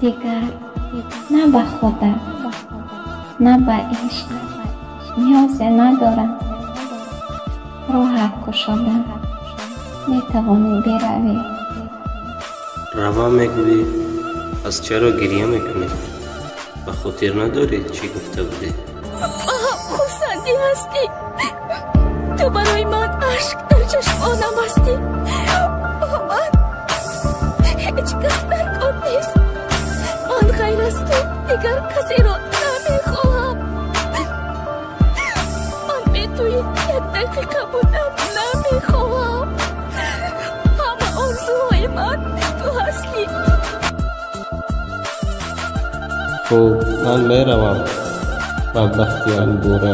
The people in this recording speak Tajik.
Дигар на ба худат, на ба ишқ ниёзе надорам. Роҳат кушода, метавонӣ биравӣ. Равам мегӯӣ, пас чаро гирья мекунӣ? Ба хотир надорӣ, чӣ гуфта будӣ? Ба ҳам хурсандӣ ҳастӣ. Ту барои ман ашк дар чашмонам ҳастӣ. Бо ман ҳеҷ кас дар кор нест. Ман ғайр аз ту дигар касеро намехоҳам. Ман бе ту як дақиқа будан намехоҳам. Ҳама орзуҳои ман ту ҳастӣ. Хуб, ман меравам, бадбахти анбура.